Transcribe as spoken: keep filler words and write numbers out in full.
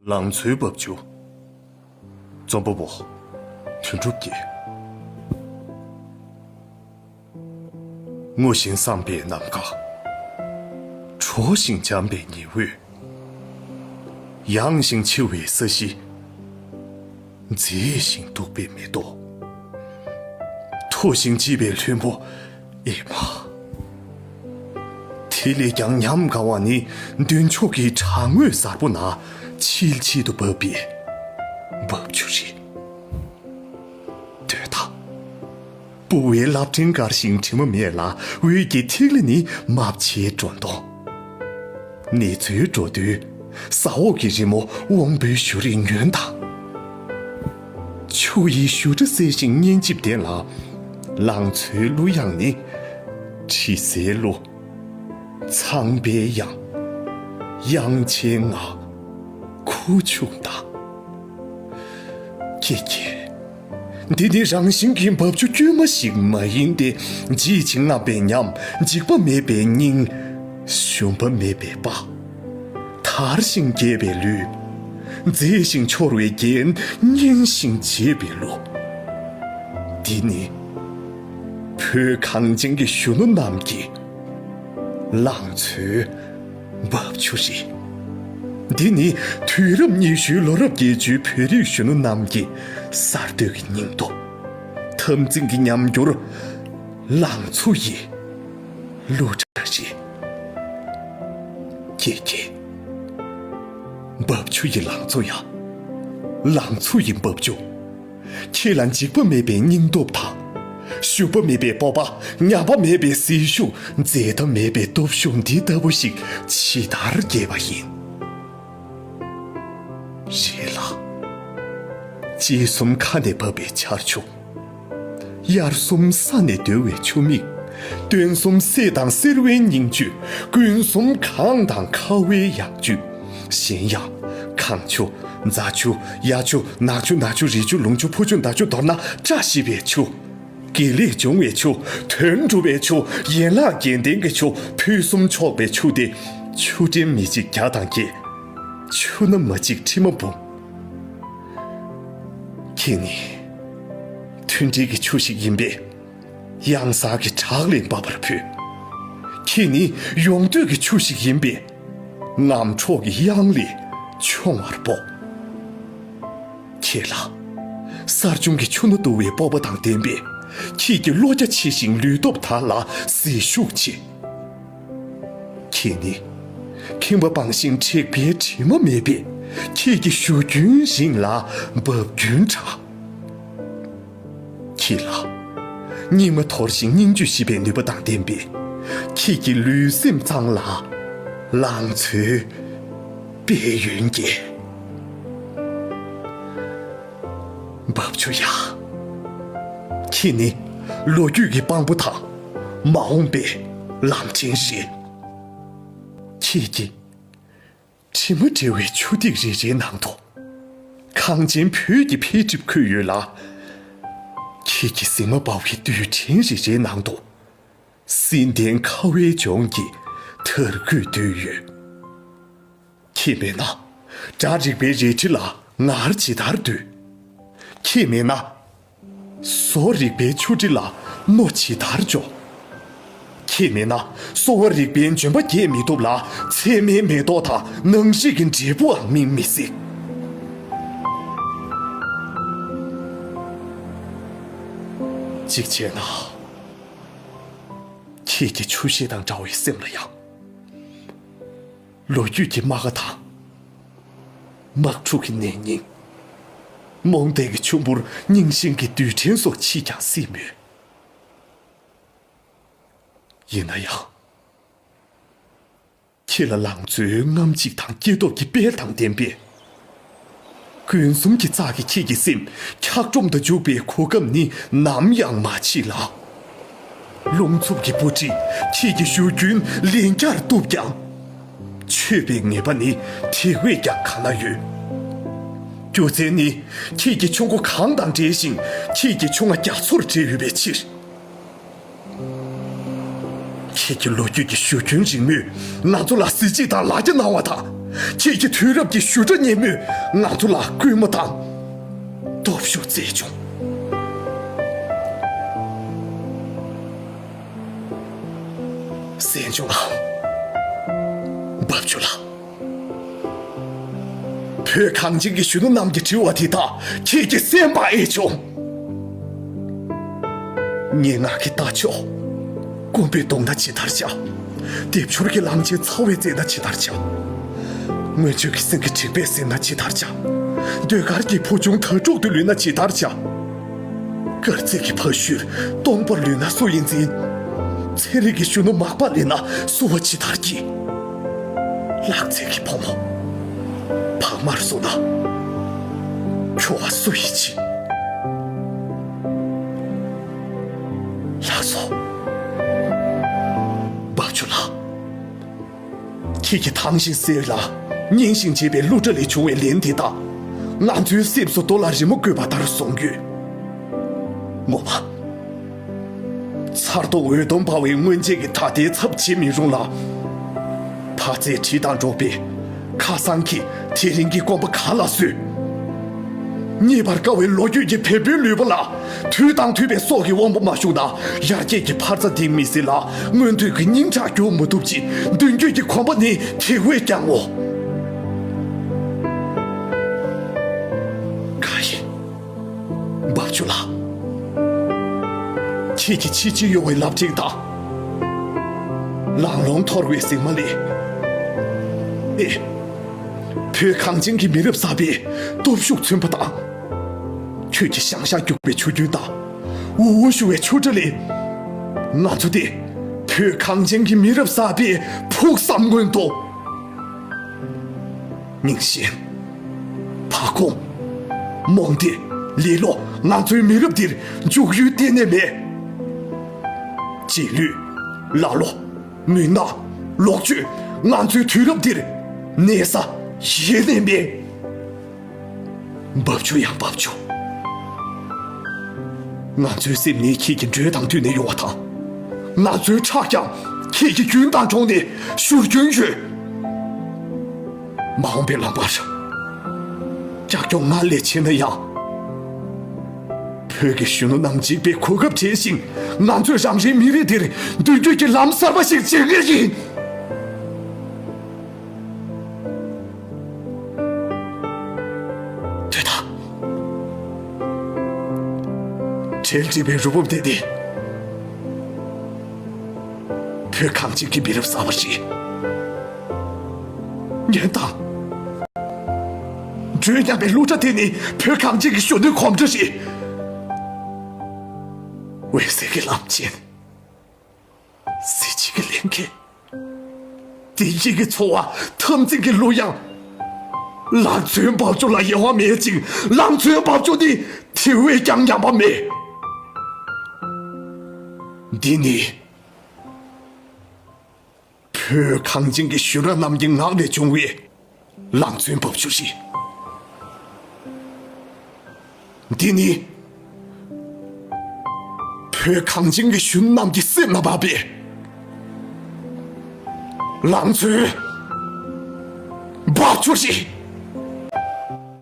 ལང་ཚོའི་རྦབ་ཆུ། རྩོམ་པ་པོ། དོན་གྲུབ་རྒྱལ། ངུ་ཞིང་བསངས་པའི་ནམ་མཁའ། དྲོ་ཞིང་འཇམ་པའི་ཉི་འོད། ཡངས་ཤིང་ཕྱི་བའི་ས་གཞི། མཛེས་ཤིང་སྡུག་པའི་མེ་ཏོག། མཐོ་ཞིང་ལྗིད་པའི་ལྷུན་པོ། ཨེ་མ། དེ་ལས་ཀྱང་ཉམས་དགའ་བ་ནི་མདུན་ཕྱོགས་ཀྱི་བྲག་ངོས་གཟར་པོ་ན་ཆིལ་ཆིལ་དུ་འབབ་པའི་རྦབ་ཆུ་རེད། ལྟོས་དང་། སྤུ་བའི་རླབས་ཕྲེང་དཀར་ཞིང་དྲི་མ་མེད་ལ། འོད་ཀྱི་ཐིག་ལེ་ནི་རྨ་བྱའི་སྒྲོ་མདོངས། ནེ་ཙོའི་འགྲོ་འདུལ། ས་འོག་གི་རི་མོ་དབང་པོའི་གཞུ་རིས་ཉོན་དང་། ཆུ་ཡི་བཞུར་སྒྲ་གསལ་ཞིང་སྙན་འཇེབས་ལྡན་ལ། ལང་ཚོའི་གླུ་དབྱངས་ནི་དྲི་ཟའི་གླུ། ཚངས་པའི་དབྱངས། དབྱངས་ཅན་ངག། ཁུ་བྱུག་དང་། ཀྱེ་ཀྱེ། འདི་ནི་རང་བཞིན་གྱི་རྦབ་ཆུ་དཀྱུས་མ་ཞིག་མ་ཡིན་ཏེ། བརྗིད་ཅིང་རྔམ་པའི་ཉམས། འཇིགས་པ་མེད་པའི་སྙིང་། ཞུམ་པ་མེད་པའི་པ། དར་ཞིང་རྒྱས་པའི་ལུས། མཛེས་ཤིང་འཕྱོར་བའི་རྒྱན། སྙན་ཞིང་འཇེབས་པའི་གླུ། འདི་ནི་བོད་གངས་ཅན་གྱི་གཞོན་ནུ་རྣམས་ཀྱི་ལང་ཚོའི་རྦབ་ཆུ་རེད། འདི་ནི་དུས་རབས་ཉི་ཤུའི་ལོ་རབས་བརྒྱད་ཅུའི་བོད་རིགས་གཞོན་ནུ་རྣམས་ཀྱི་གསར་གཏོད་ཀྱི་སྙིང་སྟོབས། འཐབ་འཛིང་གི་ཉམས་འགྱུར། ལང་ཚོ་ཡི་གླུ་སྒྲ་རེད། ཀྱེ་ཀྱེ། རྦབ་ཆུ་ཡི་ལང་ཚོ་ཡ། ལང་ཚོ་ཡི་རྦབ་ཆུ། ཁྱེད་ལ་འཇིགས་པ་མེད་པའི་སྙིང་སྟོབས་དང་། ཞུམ་པ་མེད་པའི་སྤོབས་པ། ཉམས་པ་མེད་པའི་ཟིལ་ཤུགས། འཛད་མཐའ་མེད་པའི་སྟོབས་ཤུགས་འདི་ལྟ་བུ་ཞིག་ཇི་ལྟར་རྒྱས་པ་ཡིན། རེད་ལ། དཔྱིད་གསུམ་མཁའ་ནས་བབས་པའི་ཆར་ཆུ། དབྱར་གསུམ་ས་ནས་བརྡོལ་བའི་ཆུ་མིག། སྟོན་གསུམ་སད་དང་སེར་བའི་སྙིང་བཅུད། སྐུན་གསུམ་གངས་དང་ཁ་བའི་ཡང་བཅུད། གཞན་ཡང་། གངས་ཆུ། རྫ་ཆུ། གཡའ་ཆུ། ནགས་ཆུ། ནགས་ཆུ། རི་ཆུ། ལུང་ཆུ། ཕོ་ཆུ། མདའ་ཆུ། མདོར་ན་བཀྲ་ཤིས་པའི་ཆུ། དགེ་ལེགས་འབྱུང་བའི་ཆུ། དོན་འགྲུབ་པའི་ཆུ། ཡན་ལག་བརྒྱད་ལྡན་གྱི་ཆུ། ཕུན་སུམ་ཚོགས་པའི་ཆུ་སྟེ། ཆུ་ཕྲན་མི་གཅིག་བརྒྱ་དང་བརྒྱད། ཆུ་སྣ་མ་གཅིག་ཁྲི་མ་འབུམ། ཁྱེད་ནི་མཐུན་སྒྲིལ་གྱི་ཆུ་ཞིག་ཡིན་པས། གཡང་གཟར་གྱི་བྲག་ལས་འབབ་པར་ཕུལ། ཁྱེད་ནི་ཡོང་འདོད་ཀྱི་ཆུ་ཞིག་ཡིན་པས། ངམ་འཕྲོག་གི་གཡང་ལས་མཆོང་བར་སྤོབས། ཁྱེད་ལ་གསར་བྱུང་གི་ཆུ་སྣ་བསྡུ་བའི་སྤོབས་པ་དང་ལྡན་པས། ཁྱེད་ཀྱི་བློ་རྒྱ་ཆེ་ཞིང་ལུས་སྟོབས་དར་ལ་ཟིལ་ཤུགས་ཆེ། ཁྱེད་ནི་ཁེངས་པ་སྤངས་ཤིང་དྲེགས་པའི་དྲི་མ་མེད་པས། ཁྱེད་ཀྱི་གཞུ་རྒྱུན་རིང་ལ་འབབ་རྒྱུན་དྲག། ཁྱེད་ལ་སྙིགས་མ་དོར་ཞིང་སྙིང་བཅུད་ཞི་བའི་ནུས་པ་དང་ལྡན་པས། ཁྱེད་ཀྱི་ལུས་སེམས་གཙང་ལ་ལང་ཚོའི་དཔལ་ཡོན་རྒྱས། རྦབ་ཆུ་ཡ། ཁྱེད་ནི་ལོ་རྒྱུས་ཀྱི་དཔང་པོ་དང་མ་འོངས་པའི་ལམ་ཕྲན་རེད། ཁྱེད་ཀྱི་དྲི་མ་བྲལ་བའི་ཆུ་ཐིགས་རེ་རེའི་ནང་དུ་གངས་ཅན་བོད་ཀྱི་འཕེལ་འགྲིབ་འཁོད་ཡོད་ལ། ཁྱེད་ཀྱི་ཟེགས་མ་འབར་བའི་རྡུལ་ཕྲན་རེ་རེའི་ནང་དུ་བསིལ་ལྡན་ཁ་བའི་ལྗོངས་ཀྱི་དར་གོས་བསྡུས་ཡོད། ཁྱེད་མེད་ན་སྒྲ་རིག་པའི་རལ་གྲི་ལ་ངར་ཇི་ལྟར་ལྡོད། ཁྱེད་མེད་ན་བཟོ་རིག་པའི་ཆུ་དྲི་ལ་རྣོ་ཇི་ལྟར་འཇོ། ཁྱེད་མེད་ན་གསོ་བ་རིག་པའི་ལྗོན་པ་རྒྱས་མི་ཐུབ་ལ། ཚད་མའི་མེ་ཏོག་དང་ནང་རིག་གི་འབྲས་བུའང་སྨིན་མི་སྲིད། གཅིག་བྱས་ན། ཁྱེད་ཀྱི་ཆུ་ཤེལ་དང་འདྲ་བའི་སེམས་ལ་ཡང་། ལོ་རྒྱུས་ཀྱི་རྨ་ཁ་དང་། དམག་འཁྲུག་གི་ནད་རྙིང་། རྨོངས་དད་ཀྱི་ཆུ་བུར་རྙིང་ཞེན་གྱི་རྡུལ་ཕྲན་སོགས་ཕྱིས་ཀྱང་སྲིད་མོད། ཡིན་ན་ཡང་། ཁྱེད་ལ་ལང་ཚོའི་རྔམ་བརྗིད་དང་སྐྱེ་སྟོབས་ཀྱི་དཔལ་དང་ལྡན་པས། སྐུན་གསུམ་གྱི་རྩ་གི་ཁྱེད་ཀྱི་སེམས་འཁྱགས་སྒྲོམ་དུ་འཇུག་པའི་གོ་སྐབས་ནི་ནམ་ཡང་མ་མཆིས་ལགས། རླུང་འཚུབ་ཀྱི་སྤུ་གྲིས་ཁྱེད་ཀྱི་གཞུ་རྒྱུན་ལན་བརྒྱར་གཏུབས་ཀྱང་། ཆོད་པའི་ངེས་པ་ནི་དེ་བས་ཀྱང་ག་ལ་ཡོད། སྒྱུ་རྩལ་ནི་ཁྱེད་ཀྱི་ཆུ་མགོ་གངས་དང་འདྲེས་ཤིང་། ཁྱེད་ཀྱི་ཆུ་རྔ་རྒྱ་མཚོར་འདྲེས་ཡོད་པའི་ཕྱིར། ཁྱེད་ཀྱི་ལོ་རྒྱུས་ཀྱི་གཞུ་རྒྱུན་རིང་མོས་ང་ཚོ་ལ་གཟི་བརྗིད་དང་ལ་རྒྱ་གནང་བ་དང་ ཁྱེད་ཀྱི་དུས་རབས་ཀྱི་བཞུགས་གྲྭ་སྙན་མོས་ང་ཚོ་ལ་སྐུལ་མ་དང་སྟོབས་ཤུགས་བསྩལ་བྱུང་། གསན་བྱུང་ལགས། འབབ་ཆུ་ལགས། བོད་གངས་ཅན་གྱི་གཞོན་ནུ་རྣམས་ཀྱི་དྲི་བ་དེ་དག་ཁྱེད་ཀྱིས་གསན་པ་ཨེ་བྱུང་། ངན་སྔགས་ཀྱི་རྟ་མཆོག། སྐུ་འབུམ་གདུང་ན་ཇི་ལྟར་བྱ། སྡེབ་སྦྱོར་གྱི་ལམ་ཆེན་ཚ་བས་མཛད་ན་ཇི་ལྟར་བྱ། མངོན་སྤྱོད་ཀྱི་སེང་གེ་དྲེགས་པས་ཟིན་ན་ཇི་ལྟར་བྱ། ཟློས་གར་གྱི་བུ་ཆུང་དྭ་ཕྲུག་ཏུ་ལུས་ན་ཇི་ལྟར་བྱ། དཀར་མཛེས་ཀྱི་ཕ་ཤུལ་སྟོང་པར་ལུས་ན་སུ་ཡིས་འཛིན། ཚན་རིག་གི་གཞོན་ནུ་མག་པ་ལེན་ན་བསུ་བ་ཇི་ལྟར་བགྱི། ལྷག་བསམ་གྱི་ཕོ་མོ་བག་མར་བསུ་ན་ཁྱོ་བ་སུ་ཡིས་བྱིན། ལགས་སོ། འབབ་ཆུ་ལགས། ཁྱེད་ཀྱིས་དྭངས་ཤིང་གསལ་ལ་སྙན་ཞིང་འཇེབས་པའི་གླུ་སྒྲ་ལས་བྱུང་བའི་ལན་དེ་དག་ང་ཚོའི་སེམས་སུ་རྡོ་ལ་རི་མོ་བརྐོས་པ་ལྟར་བཟུང་ཡོད། ངོ་མ། མཚར་སྡུག་འོད་སྟོང་འབར་བའི་སྔོན་ཆད་ཀྱི་ད་ལྟའི་ཚབ་བྱེད་མི་རུང་ལ། ཕ་རྩལ་བྲིས་དང་འགྲོགས་པའི་ཁ་སང་གི་དེ་རིང་གི་གོམ་པ་ག་ལ་བཟོད། རྙེད་པར་དཀའ་བའི་ལོ་རྒྱུས་ཀྱི་བེམ་པོའི་ལུས་པོ་ལ། དུས་དང་མཐུན་པའི་སྲོག་གི་དབང་པོ་མ་ཞུགས་ན་ཡར་རྒྱས་ཀྱི་འཕར་རྩ་ལྡིང་མི་སྲིད་ལ། མངོན་འདོད་ཀྱི་སྙིང་ཁྲག་རྒྱུག་མ་ཐུབ་ཅིང་མདུན་སྐྱོད་ཀྱི་གོམ་པ་ནི་དེ་བས་ཀྱང་ངོ་། ག་ཡིན། འབབ་ཆུ་ལགས། ཁྱེད་ཀྱི་ཕྱི་ཕྱི་གཡོ་བའི་ལབ་ཅིག་དང་། ལང་ལོང་འཐོར་བའི་ཟེགས་མ་ལས། ཨེ། བོད་གངས་ཅན་གྱི་མི་རབས་གསར་པའི་སྟོབས་ཤུགས་མཚོན་པ་དང་། ཁྱོད་ཀྱི་ཤང་ཤང་རྒྱུག་པའི་ཆུ་རྒྱུན་དང་། འུར་འུར་ཞུ་བའི་ཆུ་སྒྲ་ལས། ང་ཚོ་དེ་བོད་གངས་ཅན་གྱི་མི་རབས་གསར་པའི་ཕུགས་བསམ་མངོན་རྟོགས། རྙིང་ཞེན། བག་འཁུམས། རྨོངས་དད། ལེ་ལོ་ང་ཚོའི་མི་རབས་འདིར་འཇུག་ཡུལ་གཏན་ནས་མེད། རྗེས་ལུས། ལ་ལོ། མུན་ནག་ལོག་སྤྱོད་ང་ཚོའི་དུས་རབས་འདིར་གནས་ས་གཞན་ནས་མེད། འབབ་ཆུ་ཡང་འབབ་ཆུ། ང་ཚོའི་སེམས་ནི་ཁྱེད་ཀྱི་འགྲོས་དང་བསྟུན་ནས་ཡོང་བ་དང་། ང་ཚོའི་ཁྲག་ཀྱང་ཁྱེད་ཀྱི་རྒྱུན་དང་འགྲོགས་ནས་བཞུར་རྒྱུན་ཡོད། མ་འོངས་པའི་ལམ་བར་ཀྱག་ཀྱོག་སྔར་ལས་ཆེ་ན་ཡང་། བོད་ཀྱི་གཞོན་ནུ་རྣམས་འཇིགས་པའི་གོ་སྐབས་བྲལ་ཞིང་། ང་ཚོས་རང་རེའི་མི་རིགས་འདིར་མདུན་སྐྱོད་ཀྱི་ལམ་གསར་པ་ཞིག་འབྱེད་ངེས་ཡིན། དེ་དག་བྲལ་འགྲིག་པའི་རུ་འབུམ་དེ་ནི་བོད་གངས་ཅན་གྱི་མི་རབས་གསར་པ་ཞིག་ཉན་དང་། འགྲོས་མཉམ་པའི་གླུ་སྒྲ་དེ་ནི་བོད་གངས་ཅན་གྱི་གཞོན་ནུའི་གོམ་སྒྲ་རེད། འོད་ཟེར་གྱི་ལམ་ཆེན། གཟི་བརྗིད་ཀྱི་ལེན་མཁན། བདེ་སྐྱིད་ཀྱི་འཚོ་བ་འཐབ་འཛིང་གི་གླུ་དབྱངས། ལང་ཚོའི་འབབ་ཆུ་ལ་ཡལ་བ་མེད་ཅིང་ལང་ཚོའི་འབབ་ཆུ་ནི་དེ་བས་ཀྱང་ཉམས་པ་མེད། འདི་ནི། བོད་གངས་ཅན་གྱི་གཞོན་ནུ་རྣམས་ཀྱི་ངག་ནས་བྱུང་བའི་ལང་ཚོའི་འབབ་ཆུ་རེད། འདི་ནི་བོད་གངས་ཅན་གྱི་གཞོན་ནུ་རྣམས་ཀྱི་སེམས་ལ་བབས་པའི་ལང་ཚོའི་འབབ་ཆུ་རེད།